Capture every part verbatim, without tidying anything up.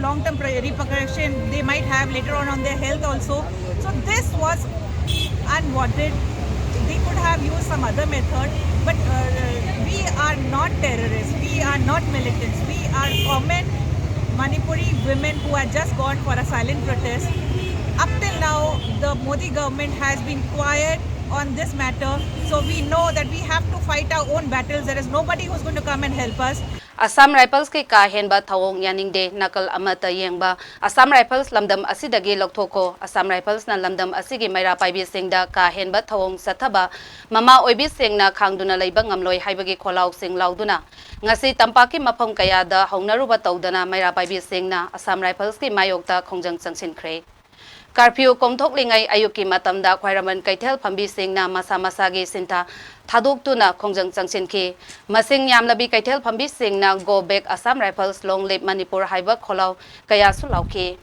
long-term repercussion they might have later on on their health also. So this was unwanted. They could have used some other method, but uh, we are not terrorists. We are not militants. We are common Manipuri women who had just gone for a silent protest. Up till now, the Modi government has been quiet on this matter. So we know that we have to fight our own battles. There is nobody who's going to come and help us. Assam Rifles ꯀꯤ ꯀꯥ ꯍꯦꯟꯕ ꯊꯧꯑꯣꯡ ꯌꯥꯅꯤꯡꯗꯦ, ꯅꯥꯀꯜ ꯑꯃꯠꯇ ꯌꯦꯡꯕ꯫ Assam Rifles ꯂꯝꯗꯝ ꯑꯁꯤꯗꯒꯤ ꯂꯧꯊꯣꯛꯈꯣ꯫ Assam Rifles ꯅ ꯂꯝꯗꯝ ꯑꯁꯤꯒꯤ ꯃꯩꯔꯥ ꯄꯥꯏꯕꯤꯁꯤꯡꯗ ꯀꯥ ꯍꯦꯟꯕ ꯊꯧꯑꯣꯡ ꯆꯠꯊꯕ ꯃꯃꯥ ꯑꯣꯏꯕꯤꯁꯤꯡꯅ ꯈꯥꯡꯗꯨꯅ ꯂꯩꯕ ꯉꯝꯂꯣꯏ ꯍꯥꯏꯕꯒꯤ ꯈꯣꯜꯂꯥꯎꯁꯤꯡ ꯂꯥꯎꯗꯨꯅ ꯉꯁꯤ ꯇꯝꯄꯥꯛꯀꯤ ꯃꯐꯝ ꯀꯌꯥꯗ ꯍꯧꯅꯔꯨꯕ ꯇꯧꯗꯅ ꯃꯩꯔꯥ ꯄꯥꯏꯕꯤꯁꯤꯡꯅ Assam Rifles ꯀꯤ ꯃꯥꯌꯣꯛꯇ ꯈꯣꯡꯖꯪ ꯆꯪꯁꯤꯟꯈ꯭ꯔꯦ꯫ Curfew ꯀꯣꯝꯊꯣꯛꯂꯤꯉꯩ ꯑꯌꯨꯛꯀꯤ ꯃꯇꯝꯗ ꯈ꯭ꯋꯥꯏꯔꯝꯕꯟ ꯀꯩꯊꯦꯜ ꯐꯝꯕꯤꯁꯤꯡꯅ ꯃꯁꯥ ꯃꯁꯥꯒꯤ ꯁꯤꯟꯊꯥ ꯊꯥꯗꯣꯛꯇꯨꯅ ꯈꯣꯡꯖꯪ ꯆꯪꯁꯤꯟꯈꯤ꯫ ꯃꯁꯤꯡ ꯌꯥꯝꯂꯕꯤ ꯀꯩꯊꯦꯜ ꯐꯝꯕꯤꯁꯤꯡꯅ Go Back Assam Rifles, Long Live Manipur ꯍꯥꯏꯕ ꯈꯣꯜꯂꯥꯎ ꯀꯌꯥꯁꯨ ꯂꯥꯎꯈꯤ꯫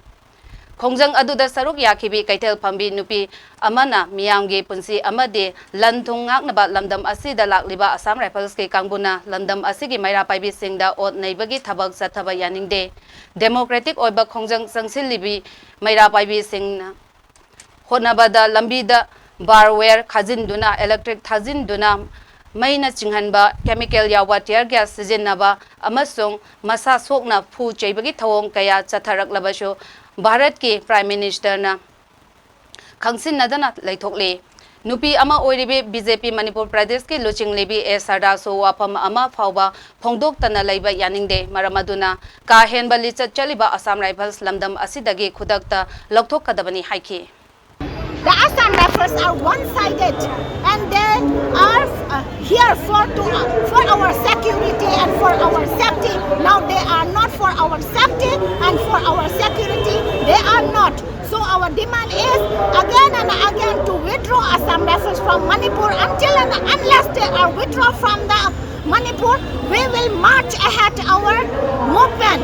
ꯈꯣꯡꯖꯪ ꯑꯗꯨꯗ ꯁꯔꯨꯛ ꯌꯥꯈꯤꯕꯤ ꯀꯩꯊꯦꯜ ꯐꯝꯕꯤ ꯅꯨꯄꯤ ꯑꯃꯅ ꯃꯤꯌꯥꯝꯒꯤ ꯄꯨꯟꯁꯤ ꯑꯃꯗꯤ ꯂꯟ ꯊꯨꯝ ꯉꯥꯛꯅꯕ ꯂꯝꯗꯝ ꯑꯁꯤꯗ ꯂꯥꯛꯂꯤꯕ Assam Rifles ꯀꯤ ꯀꯥꯡꯕꯨꯅ ꯂꯝꯗꯝ ꯑꯁꯤꯒꯤ ꯃꯩꯔꯥ ꯄꯥꯏꯕꯤꯁꯤꯡꯗ ꯑꯣꯠ ꯅꯩꯕꯒꯤ ꯊꯕꯛ ꯆꯠꯊꯕ ꯌꯥꯅꯤꯡꯗꯦ꯫ Democratic ꯑꯣꯏꯕ ꯈꯣꯡꯖꯪ ꯆꯪꯁꯤꯜꯂꯤꯕꯤ ꯃꯩꯔꯥ ꯄꯥꯏꯕꯤꯁꯤꯡꯅ ꯍꯣꯠꯅꯕꯗ ꯂꯝꯕꯤꯗ barbed wire ꯈꯥꯖꯤꯟꯗꯨꯅ, electric ꯊꯥꯖꯤꯟꯗꯨꯅ, ꯃꯩꯅ ꯆꯤꯡꯍꯟꯕ, chemical ꯌꯥꯎꯕ tear gas ꯁꯤꯖꯤꯟꯅꯕ ꯑꯃꯁꯨꯡ ꯃꯁꯥ ꯁꯣꯛꯅ ꯐꯨ ꯆꯩꯕꯒꯤ ꯊꯧꯑꯣꯡ ꯀꯌꯥ ꯆꯠꯊꯔꯛꯂꯕꯁꯨ ꯚꯥꯔꯠꯀꯤ Prime Minister ꯅ ꯈꯪꯁꯤꯟꯅꯗꯅ ꯂꯩꯊꯣꯛꯂꯤ꯫ ꯅꯨꯄꯤ ꯑꯃ ꯑꯣꯏꯔꯤꯕꯤ BJP ꯃꯅꯤꯄꯨꯔ ꯄ꯭ꯔꯗꯦꯁꯀꯤ ꯂꯨꯆꯤꯡꯂꯤꯕꯤ ꯑꯦ ꯁꯔꯗꯥꯁꯨ ꯋꯥꯐꯝ ꯑꯃ ꯐꯥꯎꯕ ꯐꯣꯡꯗꯣꯛꯇꯅ ꯂꯩꯕ ꯌꯥꯅꯤꯡꯗꯦ꯫ ꯃꯔꯝ ꯑꯗꯨꯅ ꯀꯥ ꯍꯦꯟꯕ ꯂꯤꯆꯠ ꯆꯠꯂꯤꯕ Assam Rifles ꯂꯝꯗꯝ ꯑꯁꯤꯗꯒꯤ ꯈꯨꯗꯛꯇ ꯂꯧꯊꯣꯛꯀꯗꯕꯅꯤ ꯍꯥꯏꯈꯤ꯫ The Assam Rifles are one-sided and they are uh, here for, to, uh, for our security and for our safety. Now they are not for our safety and for our security. They are not. So our demand is again and again to withdraw Assam Rifles from Manipur until and unless they are withdrawn from the Manipur, we will march ahead our movement.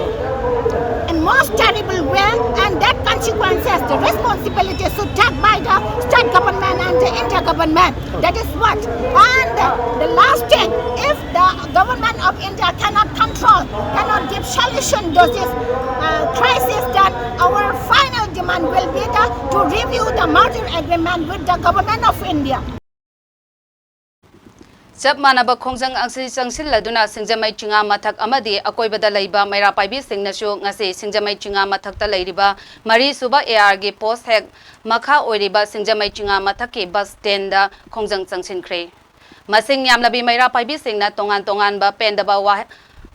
And most terrible way, and that consequences, the responsibility should take by the state government and the India government. That is what. And the last thing, if the government of India cannot control, cannot give solution to this uh, crisis, then our final demand will be the, to review the merger agreement with the government of India. ꯆꯞ ꯃꯥꯟꯅꯕ ꯈꯣꯡꯖꯪ ꯑꯁꯤ ꯆꯪꯁꯤꯜꯂꯗꯨꯅ ꯁꯤꯡꯖꯃꯩ ꯆꯤꯉꯥ ꯃꯊꯛ ꯑꯃꯗꯤ ꯑꯀꯣꯏꯕꯗ ꯂꯩꯕ ꯃꯩꯔꯥ ꯄꯥꯏꯕꯤꯁꯤꯡꯅꯁꯨ ꯉꯁꯤ ꯁꯤꯡꯖꯃꯩ ꯆꯤꯉꯥ ꯃꯊꯛꯇ ꯂꯩꯔꯤꯕ ꯃꯔꯤꯁꯨꯕ ꯑꯦ ꯑꯥꯔꯒꯤ ꯄꯣꯁ ꯍꯦꯛ ꯃꯈꯥ ꯑꯣꯏꯔꯤꯕ ꯁꯤꯡꯖꯃꯩ ꯆꯤꯉꯥ ꯃꯊꯛꯀꯤ ꯕꯁ ꯁ꯭ꯇꯦꯟꯗ ꯈꯣꯡꯖꯪ ꯆꯪꯁꯤꯟꯈ꯭ꯔꯦ꯫ ꯃꯁꯤꯡ ꯌꯥꯝꯂꯕꯤ ꯃꯩꯔꯥ ꯄꯥꯏꯕꯤꯁꯤꯡꯅ ꯇꯣꯉꯥꯟ ꯇꯣꯉꯥꯟꯕ ꯄꯦꯟꯗꯕ ꯋꯥꯍ-,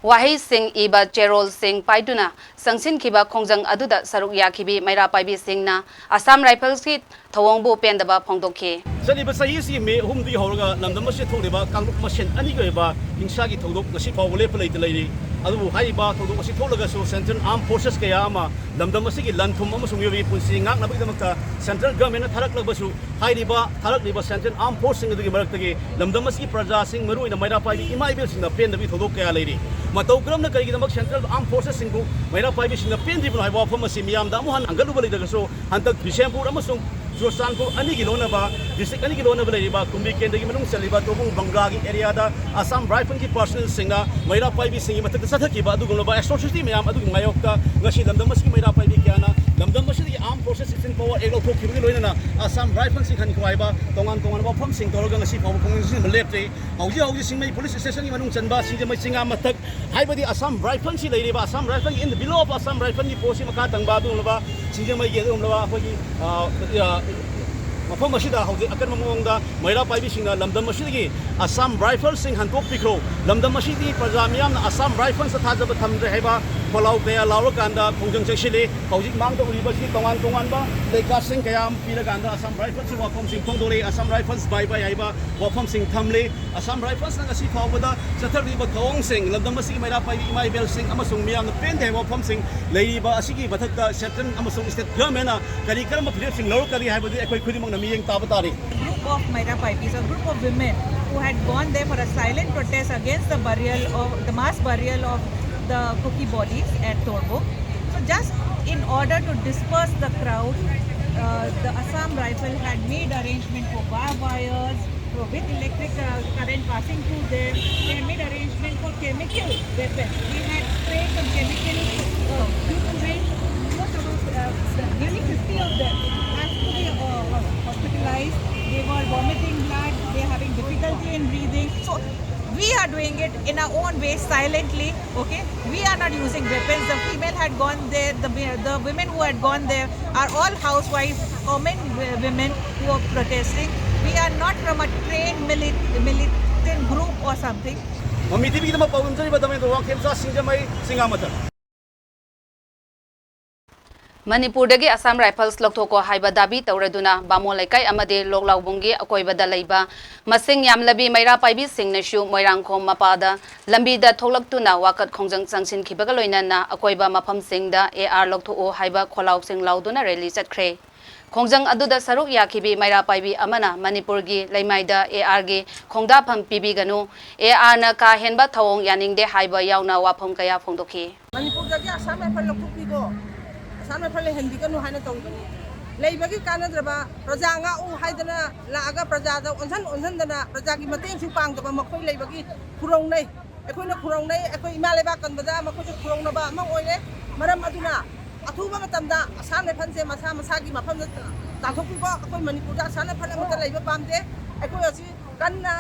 ꯋꯥꯍꯩꯁꯤꯡ ꯏꯕ ꯆꯦꯔꯣꯜꯁꯤꯡ ꯄꯥꯏꯗꯨꯅ ꯆꯪꯁꯤꯟꯈꯤꯕ ꯈꯣꯡꯖꯪ ꯑꯗꯨꯗ ꯁꯔꯨꯛ ꯌꯥꯈꯤꯕꯤ ꯃꯩꯔꯥ ꯄꯥꯏꯕꯤꯁꯤꯡꯅ ꯑꯁꯥꯝ ꯔꯥꯏꯐꯜꯁꯀꯤ ꯊꯧꯑꯣꯡꯕꯨ ꯄꯦꯟꯗꯕ ꯐꯣꯡꯗꯣꯛꯈꯤ꯫ ꯆꯠꯂꯤꯕ ꯆꯍꯤ ꯑꯁꯤꯒꯤ ꯃꯦ ꯑꯍꯨꯝꯗꯒꯤ ꯍꯧꯔꯒ ꯂꯝꯗꯝ ꯑꯁꯤꯗ ꯊꯣꯛꯂꯤꯕ ꯀꯥꯡꯂꯨꯞ ꯃꯁꯦꯟ ꯑꯅꯤꯒꯤ ꯑꯣꯏꯕ ꯍꯤꯡꯁꯥꯒꯤ ꯊꯧꯗꯣꯛ ꯉꯁꯤ ꯐꯥꯎꯕ ꯂꯦꯞꯄ ꯂꯩꯇ ꯂꯩꯔꯤ꯫ ꯑꯗꯨꯕꯨ ꯍꯥꯏꯔꯤꯕ ꯊꯧꯗꯣꯛ ꯑꯁꯤ ꯊꯣꯛꯂꯒꯁꯨ Central Armed Forces ꯀꯌꯥ ꯑꯃ ꯂꯝꯗꯝ ꯑꯁꯤꯒꯤ ꯂꯟ ꯊꯨꯝ ꯑꯃꯁꯨꯡ ꯃꯤꯑꯣꯏꯕꯒꯤ ꯄꯨꯟꯁꯤ ꯉꯥꯛꯅꯕꯒꯤꯗꯃꯛꯇ Central Government ꯅ ꯊꯥꯔꯛꯂꯕꯁꯨ, ꯍꯥꯏꯔꯤꯕ ꯊꯥꯔꯛꯂꯤꯕ Central Armed Force ꯁꯤꯡ ꯑꯗꯨꯒꯤ ꯃꯔꯛꯇꯒꯤ ꯂꯝꯗꯝ ꯑꯁꯤꯒꯤ ꯄ꯭ꯔꯖꯥꯁꯤꯡ, ꯃꯔꯨꯑꯣꯏꯅ ꯃꯩꯔꯥ ꯄꯥꯏꯕꯤ ꯏꯃꯥ ꯏꯕꯦꯜꯁꯤꯡꯅ ꯄꯦꯟꯗꯕꯒꯤ ꯊꯧꯗꯣꯛ ꯀꯌꯥ ꯂꯩꯔꯤ꯫ ꯃꯇꯧ ꯀꯔꯝꯅ ꯀꯔꯤꯒꯤꯗꯃꯛ Central Armed Forces ꯁꯤꯡꯕꯨ ꯃꯩꯔꯥ ꯄꯥꯏꯕꯤꯁꯤꯡꯅ ꯄꯦꯟꯗ꯭ꯔꯤꯕꯅꯣ ꯍꯥꯏꯕ ꯋꯥꯐꯝ ꯑꯁꯤ ꯃꯤꯌꯥꯝꯗ ꯑꯃꯨꯛ ꯍꯟꯅ ꯊꯥꯡꯒꯠꯂꯨꯕ ꯂꯩꯇ꯭ꯔꯒꯁꯨ, ꯍꯟꯗꯛ ꯕꯤꯁꯦꯝꯄꯨꯔ ꯑꯃꯁꯨꯡ ꯆꯨꯔꯆꯥꯟꯄꯨꯔ ꯑꯅꯤꯒꯤ ꯂꯣꯟꯅꯕ, district ꯑꯅꯤꯒꯤ ꯂꯣꯟꯅꯕ ꯂꯩꯔꯤꯕ ꯀꯨꯝꯕꯤ ꯀꯦꯟꯗ꯭ꯔꯒꯤ ꯃꯅꯨꯡ ꯆꯜꯂꯤꯕ ꯇꯣꯕꯨꯡ ꯕꯪꯒ꯭ꯂꯥꯒꯤ area ꯗ Assam Rifles ꯀꯤ personnel ꯁꯤꯡꯅ ꯃꯩꯔꯥ ꯄꯥꯏꯕꯤꯁꯤꯡꯒꯤ ꯃꯊꯛꯇ ꯆꯠꯊꯈꯤꯕ ꯑꯗꯨꯒꯨꯝꯂꯕ atrocity ꯃꯌꯥꯝ ꯑꯗꯨꯒꯤ ꯃꯥꯌꯣꯛꯇ ꯉꯁꯤ ꯂꯝꯗꯝ ꯑꯁꯤꯒꯤ ꯃꯩꯔꯥ ꯄꯥꯏꯕꯤ ꯀꯌꯥꯅ ꯂꯝꯗꯝ ꯑꯁꯤꯗꯒꯤ Armed Forces Citizen Power Act ꯂꯧꯊꯣꯛꯈꯤꯕꯒꯤ ꯂꯣꯏꯅꯅ Assam Rifles ꯁꯤꯡ ꯍꯟꯈꯤꯕ ꯍꯥꯏꯕ ꯇꯣꯉꯥꯟ ꯇꯣꯉꯥꯟꯕ ꯋꯥꯐꯝꯁꯤꯡ ꯇꯧꯔꯒ ꯉꯁꯤ ꯐꯥꯎꯕ ꯈꯣꯡꯖꯪ ꯆꯪꯁꯤꯟꯕ ꯂꯦꯞꯇ꯭ꯔꯤ꯫ ꯍꯧꯖꯤꯛ ꯍꯧꯖꯤꯛ ꯁꯤꯡꯃꯩ police station ꯒꯤ ꯃꯅꯨꯡ ꯆꯟꯕ ꯁꯤꯡꯖꯃꯩ ꯆꯤꯉꯥ ꯃꯊꯛ ꯍꯥꯏꯕꯗꯤ Assam Rifles ꯁꯤ ꯂꯩꯔꯤꯕ Assam Rifles ꯒꯤ in the below of Assam Rifles ꯒꯤ post ꯁꯤ ꯃꯈꯥ ꯊꯪꯕ ꯑꯗꯨꯒꯨꯝꯂꯕ ꯁꯤꯡꯖꯃꯩꯒꯤ ꯑꯗꯨꯒꯨꯝꯂꯕ ꯑꯩꯈꯣꯏꯒꯤ, ꯑ, ꯑ, ꯃꯐꯝ ꯑꯁꯤꯗ ꯍꯧꯖꯤꯛ ꯑꯀꯟꯕ ꯃꯑꯣꯡꯗ ꯃꯩꯔꯥ ꯄꯥꯏꯕꯤꯁꯤꯡꯅ ꯂꯝꯗꯝ ꯑꯁꯤꯗꯒꯤ Assam Rifles ꯁꯤꯡ ꯍꯟꯗꯣꯛꯄꯤꯈ꯭ꯔꯣ, ꯂꯝꯗꯝ ꯑꯁꯤꯒꯤ ꯄ꯭ꯔꯖꯥ ꯃꯤꯌꯥꯝꯅ Assam Rifles ꯇ ꯊꯥꯖꯕ ꯊꯝꯗ꯭ꯔꯦ ꯍꯥꯏꯕ ꯈꯣꯜꯂꯥꯎ ꯀꯌꯥ ꯂꯥꯎꯔꯀꯥꯟꯗ ꯈꯣꯡꯖꯪ ꯆꯪꯁꯤꯜꯂꯤ꯫ ꯍꯧꯖꯤꯛ ꯃꯥꯡꯗ ꯎꯔꯤꯕꯁꯤ ꯇꯣꯉꯥꯟ ꯇꯣꯉꯥꯟꯕ ꯂꯩꯀꯥꯁꯤꯡ ꯀꯌꯥ ꯑꯃ ꯄꯤꯔꯀꯥꯟꯗ Assam Rifles ꯀꯤ ꯋꯥꯐꯝꯁꯤꯡ ꯐꯣꯡꯗꯣꯔꯛꯏ꯫ Assam Rifles bye bye ꯍꯥꯏꯕ ꯋꯥꯐꯝꯁꯤꯡ ꯊꯝꯂꯤ꯫ Assam Rifles ꯅ ꯉꯁꯤ ꯐꯥꯎꯕꯗ ꯆꯠꯊꯔꯤꯕ ꯊꯧꯑꯣꯡꯁꯤꯡ, ꯂꯝꯗꯝ ꯑꯁꯤꯒꯤ ꯃꯩꯔꯥ ꯄꯥꯏꯕꯤ ꯏꯃꯥ ꯏꯕꯦꯜꯁꯤꯡ ꯑꯃꯁꯨꯡ ꯃꯤꯌꯥꯝꯅ ꯄꯦꯟꯗꯦ ꯍꯥꯏꯕ ꯋꯥꯐꯝꯁꯤꯡ ꯂꯩꯔꯤꯕ ꯑꯁꯤꯒꯤ ꯃꯊꯛꯇ Central ꯑꯃꯁꯨꯡ State Government ꯅ ꯀꯔꯤ ꯀꯔꯝꯕ ꯐꯤꯔꯦꯞꯁꯤꯡ ꯂꯧꯔꯛꯀꯅꯤ ꯍꯥꯏꯕꯗꯨ ꯑꯩꯈꯣꯏ ꯈꯨꯗꯤꯡꯃꯛꯅ ꯃꯤꯠꯌꯦꯡ ꯇꯥꯕ ꯇꯥꯔꯤ꯫ Group of Maira Paipis, a group of women who had gone there for a silent protest against the burial of the mass burial of the Kuki bodies at Torbung. Just in order to disperse the crowd, uh, the Assam Rifle had made arrangement for barbed wires, so with electric uh, current passing through them, they had made arrangement for chemical weapons. They had sprayed some chemical uh, equipment. Most of us, uh, nearly fifty of them, has to be uh, hospitalized. They were vomiting blood. They are having difficulty in breathing. So we are doing it in our own way, silently. Okay, we are not using weapons. The female had gone there. The the women who had gone there are all housewives, common women who are protesting. We are not from a trained milit- militant group or something. ꯃꯃꯤ ꯇꯤꯚꯤꯒꯤꯗꯃꯛ ꯄꯥꯎꯗꯝꯖꯔꯤꯕ ꯗꯃꯦꯟꯗ꯭ꯔ ꯋꯥꯡꯈꯦꯝꯆꯥ ꯁꯤꯡꯖꯃꯩ ꯁꯤꯡꯉꯥꯃꯊꯦꯜ꯫ ꯃꯅꯤꯄꯨꯔꯗꯒꯤ Assam rifles ꯂꯧꯊꯣꯛꯈꯣ ꯍꯥꯏꯕ Dhabi ꯇꯧꯔꯗꯨꯅ ꯕꯥꯃꯣꯟ ꯂꯩꯀꯥꯏ ꯑꯃꯗꯤ ꯂꯣꯛꯂꯥꯎꯕꯨꯡꯒꯤ ꯑꯀꯣꯏꯕꯗ ꯂꯩꯕ ꯃꯁꯤꯡ ꯌꯥꯝꯂꯕꯤ ꯃꯩꯔꯥ ꯄꯥꯏꯕꯤꯁꯤꯡꯅꯁꯨ ꯃꯣꯏꯔꯥꯡꯈꯣꯝ ꯃꯄꯥꯗ ꯂꯝꯕꯤꯗ ꯊꯣꯛꯂꯛꯇꯨꯅ ꯋꯥꯀꯠ ꯈꯣꯡꯖꯪ ꯆꯪꯁꯤꯟꯈꯤꯕꯒ ꯂꯣꯏꯅꯅ ꯑꯀꯣꯏꯕ ꯃꯐꯝꯁꯤꯡꯗ ꯑꯦ ꯑꯥꯔ ꯂꯧꯊꯣꯛꯎ ꯍꯥꯏꯕ ꯈꯣꯜꯂꯥꯎꯁꯤꯡ ꯂꯥꯎꯗꯨꯅ ꯔꯦꯂꯤ ꯆꯠꯈ꯭ꯔꯦ꯫ ꯈꯣꯡꯖꯪ ꯑꯗꯨꯗ ꯁꯔꯨꯛ ꯌꯥꯈꯤꯕꯤ ꯃꯩꯔꯥ ꯄꯥꯏꯕꯤ ꯑꯃꯅ ꯃꯅꯤꯄꯨꯔꯒꯤ ꯂꯩꯃꯥꯏꯗ ꯑꯦ ꯑꯥꯔꯒꯤ ꯈꯣꯡꯗꯥꯐꯝ ꯄꯤꯕꯤꯒꯅꯨ, ꯑꯦ ꯑꯥꯔꯅ ꯀꯥ ꯍꯦꯟꯕ ꯊꯧꯑꯣꯡ ꯌꯥꯅꯤꯡꯗꯦ ꯍꯥꯏꯕ ꯌꯥꯎꯅ ꯋꯥꯐꯝ ꯀꯌꯥ ꯐꯣꯡꯗꯣꯛꯈꯤ꯫ ꯃꯅꯤꯄꯨꯔꯗꯒꯤ ꯑꯁꯥꯝ ꯔꯥꯏꯐꯜ ꯂꯧꯊꯣꯛꯄꯤꯈꯣ, ꯑꯁꯥꯝ ꯔꯥꯏꯐꯜ ꯂꯩꯍꯟꯕꯤꯒꯅꯨ ꯍꯥꯏꯅ ꯇꯧꯕꯅꯤ꯫ ꯂꯩꯕꯒꯤ ꯀꯥꯟꯅꯗ꯭ꯔꯕ ꯄ꯭ꯔꯖꯥ ꯉꯥꯛꯎ ꯍꯥꯏꯗꯅ ꯂꯥꯛꯑꯒ ꯄ꯭ꯔꯖꯥꯗ ꯑꯣꯟꯁꯟ ꯑꯣꯟꯁꯟꯗꯅ ꯄ꯭ꯔꯖꯥꯒꯤ ꯃꯇꯦꯡꯁꯨ ꯄꯥꯡꯗꯕ ꯃꯈꯣꯏ ꯂꯩꯕꯒꯤ ꯈꯨꯔꯧꯅꯩ꯫ ꯑꯩꯈꯣꯏꯅ ꯈꯨꯔꯧꯅꯩ꯫ ꯑꯩꯈꯣꯏ ꯏꯃꯥ ꯂꯩꯕꯥꯛ ꯀꯟꯕꯗ ꯃꯈꯣꯏꯁꯨ ꯈꯨꯔꯧꯅꯕ ꯑꯃ ꯑꯣꯏꯔꯦ꯫ ꯃꯔꯝ ꯑꯗꯨꯅ ꯑꯊꯨꯕ ꯃꯇꯝꯗ ꯑꯁꯥꯝ ꯔꯥꯏꯐꯜꯁꯦ ꯃꯁꯥ ꯃꯁꯥꯒꯤ ꯃꯐꯝꯗ ꯇꯥꯟꯊꯣꯛꯄꯤꯈꯣ꯫ ꯑꯩꯈꯣꯏ ꯃꯅꯤꯄꯨꯔꯗ ꯑꯁꯥꯝ ꯔꯥꯏꯐꯜ ꯑꯃꯠꯇ ꯂꯩꯕ ꯄꯥꯝꯗꯦ꯫ ꯑꯩꯈꯣꯏ ꯑꯁꯤ ꯀꯟꯅ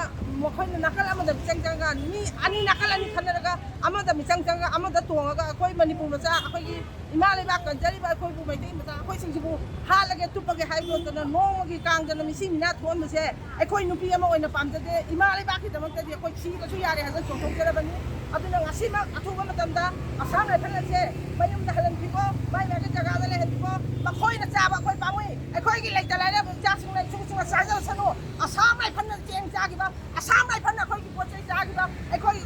ꯃꯈꯣꯏꯅ ꯅꯥꯀꯜ ꯑꯃꯗ ꯃꯤꯆꯪ ꯆꯪꯉꯒ ꯃꯤ ꯑꯅꯤ ꯅꯥꯀꯜ ꯑꯅꯤ ꯈꯟꯅꯔꯒ ꯑꯃꯗ ꯃꯤꯆꯪ ꯆꯪꯉꯒ ꯑꯃꯗ ꯇꯣꯡꯉꯒ ꯑꯩꯈꯣꯏ ꯃꯅꯤꯄꯨꯔ ꯃꯆꯥ, ꯑꯩꯈꯣꯏꯒꯤ ꯏꯃꯥ ꯂꯩꯕꯥꯛ ꯀꯟꯖꯔꯤꯕ ꯑꯩꯈꯣꯏꯕꯨ ꯃꯩꯇꯩ ꯃꯆꯥ ꯑꯩꯈꯣꯏꯁꯤꯡꯁꯤꯕꯨ ꯍꯥꯠꯂꯒꯦ ꯇꯨꯞꯄꯒꯦ ꯍꯥꯏꯕ ꯅꯠꯇꯅ ꯅꯣꯡꯃꯒꯤ ꯀꯥꯡꯗꯅ ꯃꯤꯁꯤ ꯃꯤꯅꯥ ꯊꯣꯛꯍꯟꯕꯁꯦ ꯑꯩꯈꯣꯏ ꯅꯨꯄꯤ ꯑꯃ ꯑꯣꯏꯅ ꯄꯥꯝꯖꯗꯦ꯫ ꯏꯃꯥ ꯂꯩꯕꯥꯛꯀꯤꯗꯃꯛꯇꯗꯤ ꯑꯩꯈꯣꯏ ꯁꯤꯔꯁꯨ ꯌꯥꯔꯦ ꯍꯥꯏꯅ ꯆꯣꯡꯊꯣꯛꯆꯔꯕꯅꯤ꯫ ꯑꯗꯨꯅ ꯉꯁꯤꯃꯛ ꯑꯊꯨꯕ ꯃꯇꯝꯗ ꯑꯁꯥꯝ ꯔꯥꯏꯐꯜ ꯑꯁꯦ ꯃꯌꯨꯝꯗ ꯍꯜꯍꯟꯕꯤꯈꯣ, ꯃꯥꯏ ꯃꯥꯒꯤ ꯖꯒꯥꯗ ꯂꯩꯍꯟꯕꯤꯈꯣ꯫ ꯃꯈꯣꯏꯅ ꯆꯥꯕ ꯑꯩꯈꯣꯏ ꯄꯥꯝꯃꯨꯏ꯫ ꯑꯩꯈꯣꯏꯒꯤ ꯂꯩꯇ ꯂꯥꯏꯔꯕ ꯏꯆꯥꯁꯤꯡꯅ ꯏꯁꯨꯡ ꯏꯁꯨꯡꯅ ꯆꯥꯖꯔꯁꯅꯨ꯫ ꯑꯁꯥꯝ ꯔꯥꯏꯐꯜꯅ ꯆꯦꯡ ꯆꯥꯈꯤꯕ, ꯑꯁꯥꯝ ꯔꯥꯏꯐꯜꯅ ꯑꯩꯈꯣꯏꯒꯤ ꯄꯣꯠ ꯆꯩ ꯆꯥꯈꯤꯕ ꯑꯩꯈꯣꯏ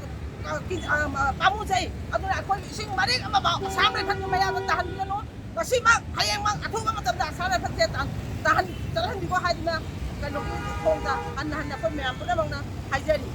ꯑ, ꯀꯤ-, ꯑ, ꯑ, ꯄꯥꯝꯃꯨꯖꯩ꯫ ꯑꯗꯨꯅ ꯑꯩꯈꯣꯏꯒꯤ ꯏꯁꯤꯡ ꯃꯔꯤꯛ ꯑꯃꯐꯥꯎ ꯑꯁꯥꯝ ꯔꯥꯏꯐꯜꯒꯤ ꯃꯌꯥꯗ ꯇꯥꯍꯟꯕꯤꯒꯅꯨ꯫ ꯉꯁꯤꯃꯛ, ꯍꯌꯦꯡꯃꯛ ꯑꯊꯨꯕ ꯃꯇꯝꯗ ꯑꯁꯥꯝ ꯔꯥꯏꯐꯜꯁꯦ ꯇꯥ-, ꯇꯥꯍꯟ-, ꯆꯠꯍꯟꯕꯤꯈꯣ ꯍꯥꯏꯗꯨꯅ ꯀꯩꯅꯣꯒꯤ ꯊꯣꯡꯗ ꯍꯟꯅ ꯍꯟꯅ ꯑꯩꯈꯣꯏ ꯃꯌꯥꯝ ꯄꯨꯝꯅꯃꯛꯅ ꯍꯥꯏꯖꯔꯤ꯫